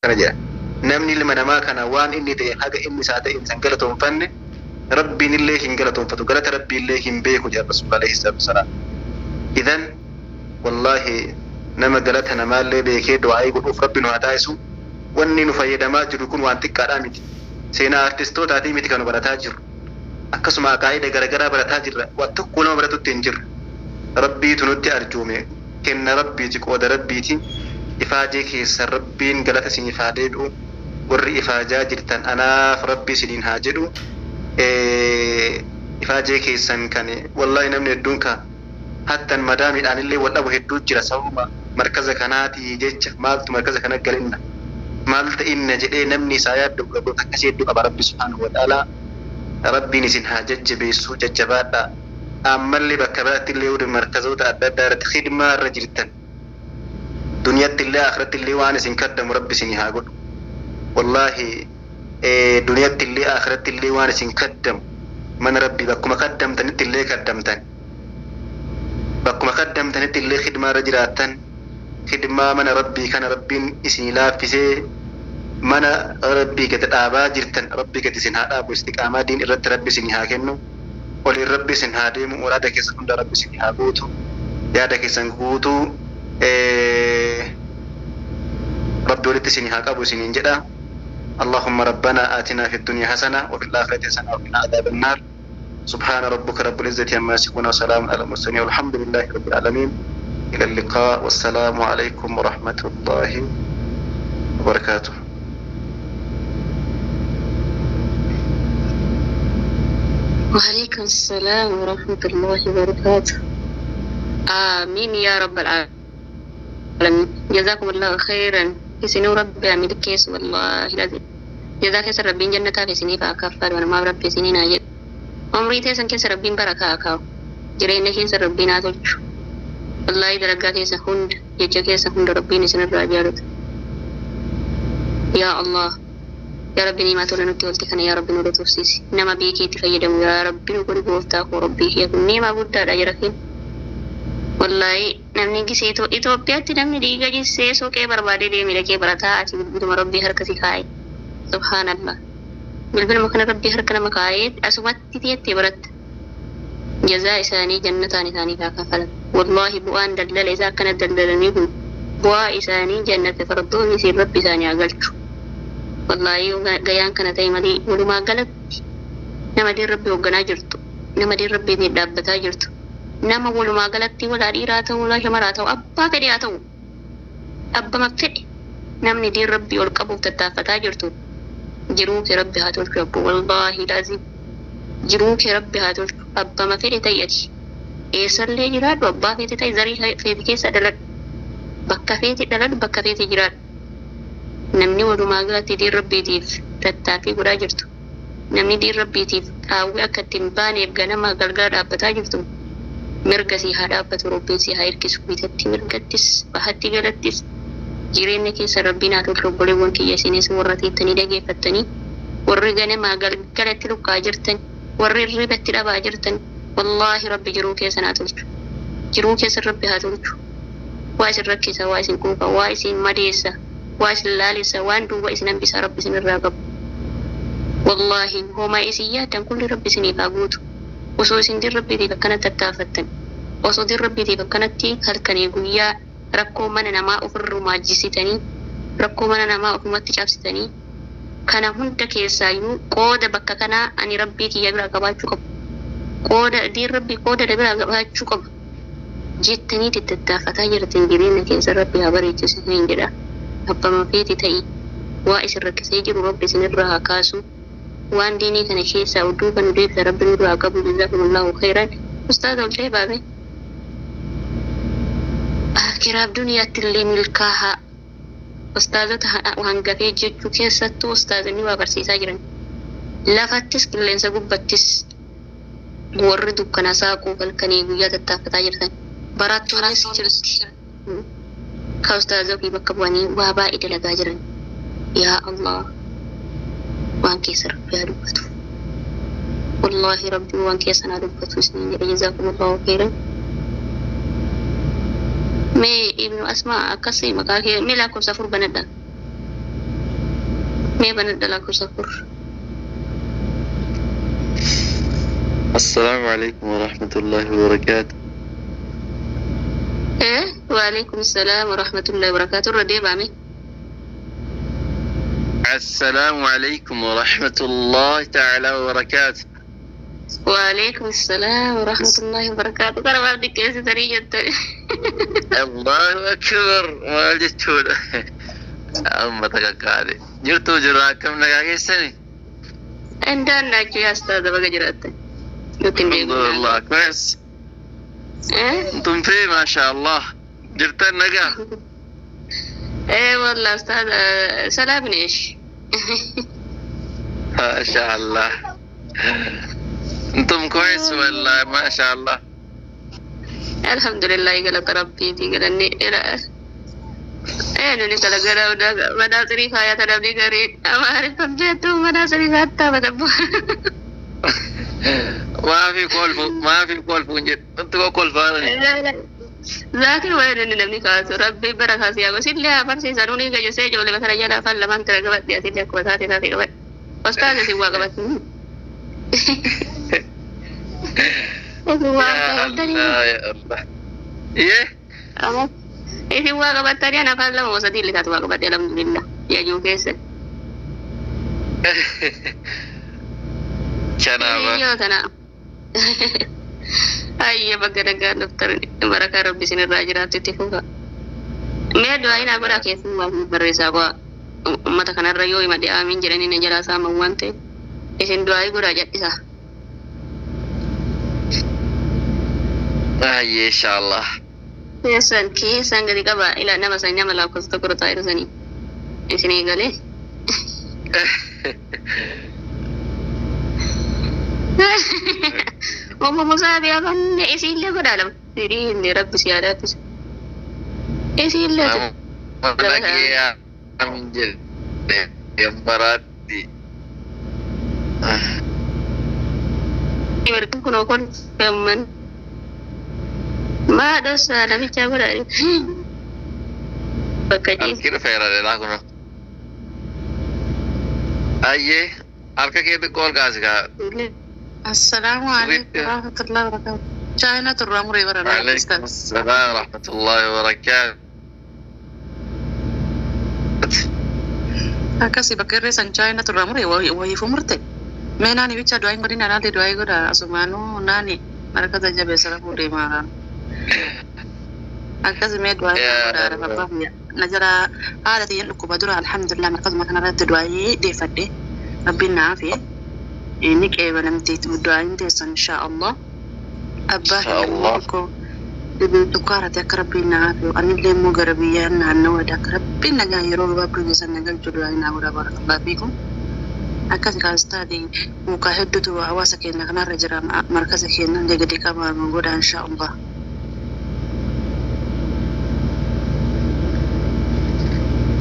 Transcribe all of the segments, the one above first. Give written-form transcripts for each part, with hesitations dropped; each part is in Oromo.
Akkana jedha. Namni ilma namaa kana waan inni ta'e haga inni isaa ta'e san galatoonfanne, Rabbiin illee hin galatoonfatu, galata Rabbii illee hin beeku jedha Rasuul alayhi salaatu wasalaam. Idan wallaahi nama galata namaallee beekee du'aa'ii godhuuf Rabbi nu haa taasisu. Wanni nu fayyadamaa jiru kun waan xiqqaadhaa miti. Seenaa artistootaatii miti kan nu barataa jiru. Akkasuma aqaa'ida garagaraa barataa jirra. Waan tokko nama baratutti hin jirru. Rabbiitu nutti arjoome. Kenna Rabbiiti, qooda Rabbiiti. Ifaajee keessan Rabbiin galata isiniif haa deebi'u. Warri ifaajaa jirtan anaaf Rabbi isiniin haa jedhu. Ifaajee keessan kan wallaahi namni hedduun ka hattan madaamiidhaan illee wal dhabu hedduu jira, sababuma markaza kanaatii jecha. Maaltu markaza kana galinna, maal ta'inna jedhee namni isaa yaaddu gabroota akkasii hedduu qaba. Rabbi subhaanahu wa ta'aalaa, Rabbiin isin haa jajjabeessuu, jajjabaadhaa. Ammallee bakka biraatti illee yoo markazoota adda addaa irratti khidmaa irra jirtan, duniyatti illee akhiratti illee waan isin kaddamu Rabbi isin haa godhu. Wallaahi duniyatti illee akhiratti illee waan isin kaddamu, mana Rabbii bakkuma kaddamtanitti illee kaddamtan, bakkuma kaddamtanitti illee khidmaa irra jiraattan, khidmaa mana Rabbii kana Rabbiin isin laaffisee mana Rabbii gadi dhaabaa jirtan, Rabbii gadi isin haa dhaabu. Istiqaamaa diin irratti Rabbi isin haa kennu. Oliin Rabbi isin haa deemu. Muraada keessan hunda Rabbi isin haa guutu. Yaada keessan guutuu Rabbi walitti isin haa qabu isiniin jedha. اللهم ربنا آتنا في الدنيا حسنة وفي الآخرة حسنة وقنا عذاب النار. سبحان ربك رب العزة عما يصفون وسلام على المرسلين والحمد لله رب العالمين. إلى اللقاء والسلام عليكم ورحمة الله وبركاته. وعليكم السلام ورحمة الله وبركاته. آمين يا رب العالمين. جزاكم الله خيرا. Isinuu Rabbi haa milkeessu. Wallaahi lazim. Jazaa keessa Rabbiin jannataa fi isiniif haa kaffalu. Wanumaaf Rabbi isiniin haa jedhu. Umrii teessan keessa Rabbiin barakaa haa kaa'u. Jireenya keessa Rabbiin haa tolchu. Wallaahi dalagaa keessa hunda, jecha keessa hunda Rabbiin isinirraa jaalatu. Yaa Allah. Yaa Rabbi, ni'imaa tola nutti oolte kana yaa Rabbi nurra tursiisi. Nama beekee itti fayyadamu yaa Rabbi nu godhi. Gooftaa koo, Rabbii kiyya, kun ni'imaa guddaadha jara keenya. Wallaahi namni gisee Itoophiyaatti namni dhiiga jissee suuqee barbaadee deemee dhaqee barataa, ati bilbiluma Rabbii harka si kaa'e. Subhaanallah. Bilbiluma kana Rabbii harka nama kaa'ee asumatti teettee baratta. Jazaa isaanii jannataan isaaniif haa kafalan. Wallaahi bu'aan daldala isaa akkana daldalanii kun bu'aa isaanii jannata fardoon isiin Rabbi isaanii haa galchu. Wallaahi yoo gayaan kana ta'e malee, walumaa galatti nama diin Rabbi hoogganaa jirtu, nama diin Rabbiitiin dhaabbataa jirtu, nama walumaa galatti walaa dhiiraa ta'u, walaa shamaraa ta'u, abbaa fedhe haa ta'u, abbama fedhe, namni diin Rabbii ol qabuuf tattaaffataa jirtu, jiruu kee Rabbi haa tolchu abbo. Wallaahi laazim jiruu kee Rabbi haa tolchu. Abbama fedhe ta'i, ati eessallee jiraadhu, abbaa feete ta'i, zarii feete keessa dhaladhu, bakka feete dhaladhu, bakka feete jiraadhu, namni walumaa galatti diin Rabbiitiif tattaaffii godhaa jirtu, namni diin Rabbiitiif qaawwee akka ittiin baaneef ganama galgala dhaabbataa jirtu, mirga si haa dhaabbatu, Rabbiin si haa hirkisu. Bitatti mirgattis, bahatti galattis jireenya keessa Rabbiin haa tolchu. Obboleewwan kiyya, isinis warra teettanii dhageeffattanii, warri ganamaa galgalatti lukkaa jirtan, warri hirribatti dhabaa jirtan, wallaahi Rabbi jiruu keessan haa tolchu. Jiruu keessan Rabbi haa tolchu. Waa isin rakkisa, waa isin quuqa, waa isin madeessa, waa isin laalessa, waan duuba isin hambisa Rabbi isin irraa qabu. Wallaahi homaa isin yaaddan kulli Rabbi isiniif haa guutu. Osoo isin diin Rabbiitiif akkanatti tattaaffattan, osoo diin Rabbiitiif akkanatti halkanii guyyaa rakkoo mana namaa ofirrumaa jisitanii, rakkoo mana namaa ofumatti cabsitanii, kana hunda keessaayyuu qooda bakka kanaa ani Rabbii kiyya biraa qabaachuu qabu, qooda diin Rabbii qooda na biraa qabaachuu qabu jettanii tattaaffataa jirtan, jireenya keessa Rabbi haa bareechisu isiniin jedha. Abbama feeti ta'i, waa isin rakkisee jiru Rabbi isinirraa haa kaasu. Waan diinii kana keessaa udduu kan nu deebisa Rabbi nurraa haa qabu. Jazaakumullahu khairan. Ustaaz, ol ta'e baame akiraaf duniyaatti illee milkaahaa. Ustaazota hangafee jechuu keessattuu ustaazonni waa barsiisaa jiran, lafattis qilleensa gubbattis warri dukkana saaquu halkanii guyyaa tattaaffataa jirtan, barattoonnis jirti ka ustaaza ofii bakka bu'anii waa baay'ee dalagaa jiran. Yaa Allah, waan keessa Rabbi haa dubbatu. Wallaahi Rabbi waan keessan haa dubbatu isiniin jedha. Jazaakumullahu khairan. Mee Ibnu Asmaa, akkasii maqaa kee, mee lakkoofsa 4 banadha. Mee banadha lakkoofsa 4. السلام عليكم ورحمة الله وبركاته. وعليكم السلام ورحمة الله وبركاته. Irra deebi'ame. السلام عليكم ورحمة الله تعالى وبركاته. وعليكم السلام ورحمة الله وبركاته. Kana maal xiqqeessitanii jettan? الله أكبر, maal jechuudha? Amma takakkaale. Jirtuu jirra, akkam nagaa keessani? Indaannaachu yaa ustaaza, baga jiraattan. Nutti hin الحمد beeku. لله كويس. انتم في ما شاء الله jirtan nagaa. Eh والله أستاذ سلام إيش؟ ما شاء الله, انتم كويس ولا ما شاء الله؟ الحمد لله, galata rabbiiti galanni nuni kala gara manaasirii faayata namni gariin amaariffam jettu manaasirii faattaa madabbu. ما في kolfu, ما في kolfu jedhu, انتم kolfaanani. Zaakir wayi nuni namni kaasu rabbi bara kaasi yaa gosillee haa barsiisan nuni gajesee ijoollee bakara jala afaan lamaan tira qabadhe asillee akkuma taate taate qabadhe. Ustaaza isin waa qabatti. Isin waa يا qabattanii. الله يا الله ايه. Isin waa qabattanii, ana afaan lama sadii illee taatu waa qabadhe, alhamdulillah. Yaajuu keessa. Kanaaf Yoo tana. Ayya, bakka nagaan dhuftan, barakaa rabbi isin irraa jiraatu itti fufa. Mee du'aa hinaa godhaa, keessumaa barreessaa bu'aa. Uummata kanarra yoo himadhe aamiin jedhanii na jalaa saaman waan ta'eef isin du'aa godhaa jal'isaa. Ayyee, inshallah. Keessan keessan gadi qaba ila nama san nama lakkoofsa tokko taa'e sanii isin eegalee. Ummu Musaa fi afanne isiillee godhaa lama. Siriinni rabbi si yaadaattis. Isiillee Nama amin jedhe baraatti. Kun kun gamman. Maa dhossaa namichaa godhaa. Bakka ciisa. Harki dhufeera lelaa kun. Ayyee, harka kee xiqqoo ol kaasi kaa. السلام عليكم ورحمة الله وبركاته. شاينة الرمري برا. وعليكم السلام ورحمة الله وبركاته. Akkasi bakka irree san chaayina turraa mure wayiifuu murte. Mee naani bicha du'aa hin godhin, anaati du'aa godha, asumaanuu naani markata jabeessa rafuu deemaa. Akkasi mee du'aa godha rafabbaa na jala haala xiyyan dhukkuba dura, alhamdulillah, markatuma kanarratti du'aa deeffadhe, rabbiin na hafe inni qeebalamte du'aa hin teessan insha Allah. Abbaa Insha koo dhibee sukkaarati akka rabbiin na hafe, anillee immoo gara biyyaan naannawa akka rabbiin nagaa yeroo gabaabduu keessan na galchu du'aa naa godha, barakallahu fiikum. Akkas kaas taate mukaa hedduutu hawaasa keenya kanarra jira, markaza keenya gadi qabaa godha insha Allah.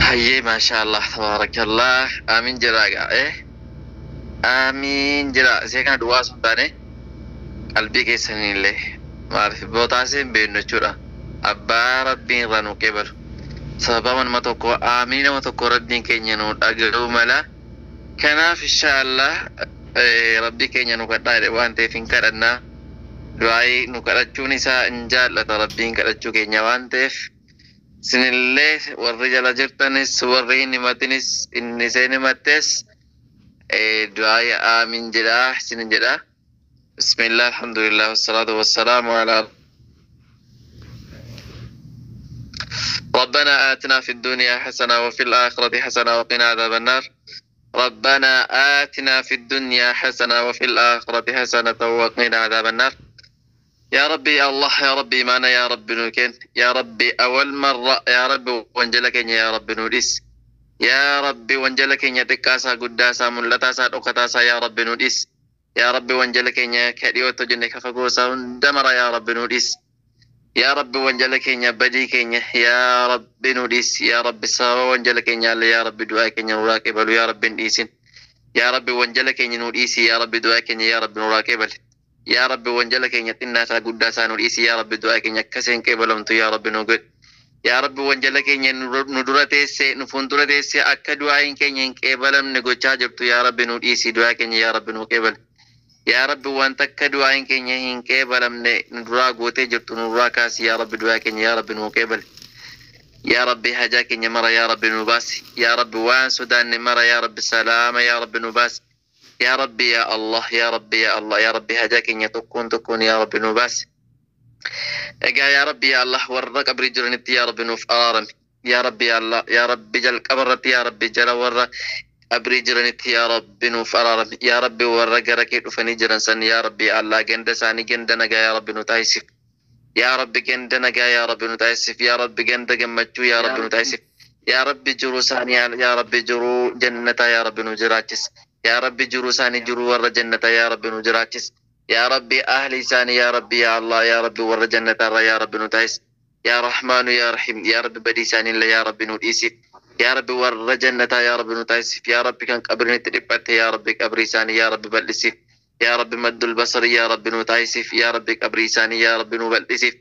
Hayyee, maasha Allah, tabaarakallah, aamin jedhaa gaa, aamin jedhaa. Isee kana duwwaa osoo hin taane qalbii keessaniillee maaliif bootaasee hin beeknu jechuudha. Abbaa rabbiin irraa nu qeebalu. Sababa nama tokko, aaminii nama tokko rabbiin keenya nu dhaga'uu mala. Kanaaf inshaallah rabbii keenya nu kadhaa jedhe waan ta'eef hin kadhannaa. Du'aayii nu kadhachuun isaa hin jaallata rabbiin kadhachuu keenya waan ta'eef. Isinillee warri jala jirtanis, warri hin himatinis, inni isheen himattes du'aayii aamin jedhaa isinin jedhaa. Bismillah, alhamdulillah, wasalaatu wassalaamu alaa ربنا آتنا في الدنيا حسنة وفي الآخرة حسنة وقنا عذاب النار. ربنا آتنا في الدنيا حسنة وفي الآخرة حسنة وقنا عذاب النار. يا ربي يا الله، يا ربي معنا، يا ربي نوكين، يا ربي أول مرة، يا ربي wanjala keenya يا ربي nuu dhiisi. يا ربي wanjala keenya xiqqaasaa, guddaasaa, mul'ataasaa, dhokataasaa يا ربي nuu dhiisi. يا ربي wanjala keenya ka dhiyootti hojjenne, ka fagoosaa hunda mara يا ربي nuu dhiisi. يا ربي wanjala keenya, badii keenya يا ربي nuu dhiisi. يا ربي sababa wanjala keenya يا ربي du'aa keenya nurraa qeebalu يا ربي hin dhiisin. يا ربي wanjala keenya nuu dhiisi. يا ربي du'aa keenya يا ربي nurraa qeebali. يا ربي wanjala keenya xinnaasaa, guddaasaa nuu dhiisi. يا ربي du'aa keenya akkasiin qeebalamtu يا ربي nuu godhi. Yaa Rabbi, wanjala keenya nu dura teessee, nu fuuldura teessee akka du'aayin keenya hin qeebalamne gochaa jirtu, yaa Rabbi nu dhiisi, du'aa keenya yaa Rabbi nu qeebale. Yaa Rabbi, wanta akka du'aayin keenya hin qeebalamne nu duraa gootee jirtu nu duraa kaasi, yaa Rabbi du'aa keenya yaa Rabbi nu qeebale. Yaa Rabbi, hajaa keenya mara yaa Rabbi nu baasi. Yaa Rabbi, waan sodaanne mara yaa Rabbi salaama yaa Rabbi nu baasi. Yaa Rabbi yaa Allah, yaa Rabbi yaa Allah, yaa Rabbi hajaa keenya tokkoon tokkoon yaa Rabbi nu baasi. Egaa yaa Rabbi yaa Allah, warra qabrii jiranitti yaa Rabbi nuuf araarami. Yaa Rabbi yaa Allah, yaa Rabbi jalqaba irratti yaa Rabbi jala warra qabrii jiranitti yaa Rabbi nuuf araarami. Yaa Rabbi, warra gara kee dhufanii jiran san yaa Rabbi yaa Allah, ganda isaanii ganda nagaa yaa Rabbi nu taasisif. Yaa Rabbi, ganda nagaa yaa Rabbi nu taasisif. Yaa Rabbi, ganda gammachuu yaa Rabbi nu taasisif. Yaa Rabbi, jiruu isaanii yaa Rabbi jiruu jannataa yaa Rabbi nu jiraachis. Yaa Rabbi, jiruu isaanii jiruu warra jannataa yaa Rabbi nu jiraachis. Yaa Rabbi, ahli isaanii yaa Rabbi yaa Allah, yaa Rabbi warra jannatarra yaa Rabbi nu taasis. Yaa Rahmaanu yaa Rahiim, yaa Rabbi badii isaaniillee yaa Rabbi nu dhiisif. Yaa Rabbi, warra jannataa yaa Rabbi nu taasisif. Yaa Rabbi, kan qabriin itti dhiphatte yaa Rabbi qabrii isaanii yaa Rabbi bal'isif. Yaa Rabbi, maddul basari yaa Rabbi nu taasisif. Yaa Rabbi, qabrii isaanii yaa Rabbi nu bal'isif.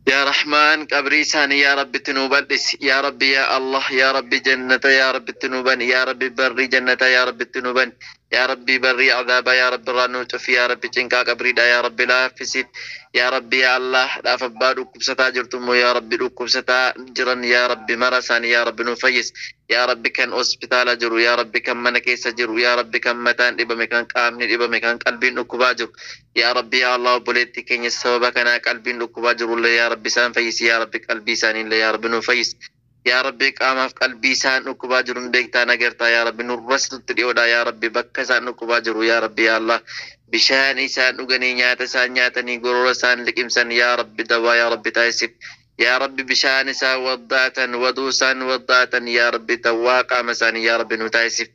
Yaa Rahmaan, qabrii isaanii yaa Rabbi itti nu bal'isi. Yaa Rabbi yaa Allah, yaa Rabbi jannata yaa Rabbi itti nu bani. Yaa Rabbi, barrii jannata yaa Rabbi itti nu bani. Yaa Rabbi, barrii azaabaa yaa Rabbi irraa nu cufi. Yaa Rabbi, cinqaa qabriidha yaa Rabbi laaffisiif. Yaa Rabbi yaa Allah, dhaaf abbaa dhukkubsataa jirtu immoo yaa Rabbi dhukkubsataa jiran yaa Rabbi mara isaanii yaa Rabbi nu fayyis. Yaa Rabbi, kan hospitaala jiru, yaa Rabbi kan mana keessa jiru, yaa Rabbi kan mataan dhibame, kan qaamni dhibame, kan qalbiin dhukkubaa jiru, yaa Rabbi yaa Allah, obboleettii keenya sababa kanaa qalbiin dhukkubaa jirullee yaa Rabbi isaan fayyisi. Yaa Rabbi, qalbii isaaniillee yaa Rabbi nu fayyisi. Yaa Rabbi, qaamaaf qalbii isaan dhukkubaa jiru hin beektaa, nagartaa. Yaa Rabbi, nurras nutti dhiyoodha. Yaa Rabbi, bakka isaan dhukkubaa jiru yaa Rabbi yaa Allah, bishaan isaan dhuganii, nyaata isaan nyaatanii, gorora isaan liqimsan yaa Rabbi dawaa yaa Rabbi taasisif. Yaa Rabbi, bishaan isaan waddaatan, waduu isaan waddaatan yaa Rabbi dawaa qaama isaanii yaa Rabbi nu taasisif.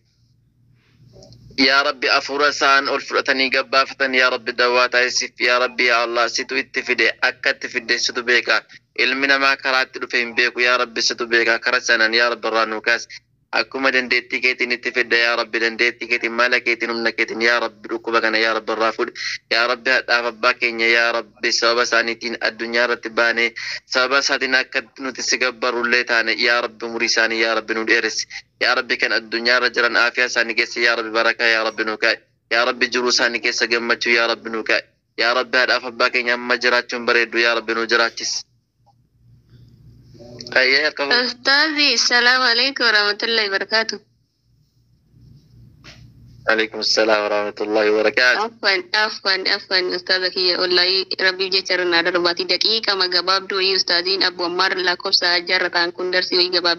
Yaa Rabbi, afuura isaan ol fudhatanii gabbaafatan yaa Rabbi dawaa taasisif. Yaa Rabbi yaa Allah, situ itti fide, akka itti fidde situ beeka. Ilmi namaa karaatti dhufe hin beeku. Yaa Rabbi, situ beeka. Kara sanan yaa Rabbi irraa nu kaasi. Akkuma dandeettii keetiin itti fidde yaa Rabbi, dandeettii keetiin, mala keetiin, humna keetiin yaa Rabbi dhukkuba kana yaa Rabbi irraa fuudhi. Yaa Rabbi, hadhaaf abbaa keenya yaa Rabbi sababa isaaniitiin addunyaa irratti baane, sababa isaatiin akka nuti si gabbarrullee taane, yaa Rabbi umurii isaanii yaa Rabbi nu dheeressi. Yaa Rabbi, kan addunyaa irra jiran aafiyaa isaanii keessa yaa Rabbi barakaa yaa Rabbi nu kaa'i. Yaa Rabbi, jiruu isaanii keessa gammachuu yaa Rabbi nu kaa'i. Yaa Rabbi, haadhaaf abbaa keenya amma jiraachuun bareeddu yaa Rabbi nu jiraachis. Ayyee, harka fuudhi. Ustaazi, salaamu alaikum warahmatullahi wabarakatuh. Alaikum salaam warahmatullahi wabarakatuh. Afwan, afwan, afwan, ustaaza kiyya, wallahi rabbiif jecha irra naa darbaatii daqiiqa gabaabduu wayii ustaaziin Abu Ammaar lakkoofsa jaarra ta'an kun darsii wayii gabaabduu.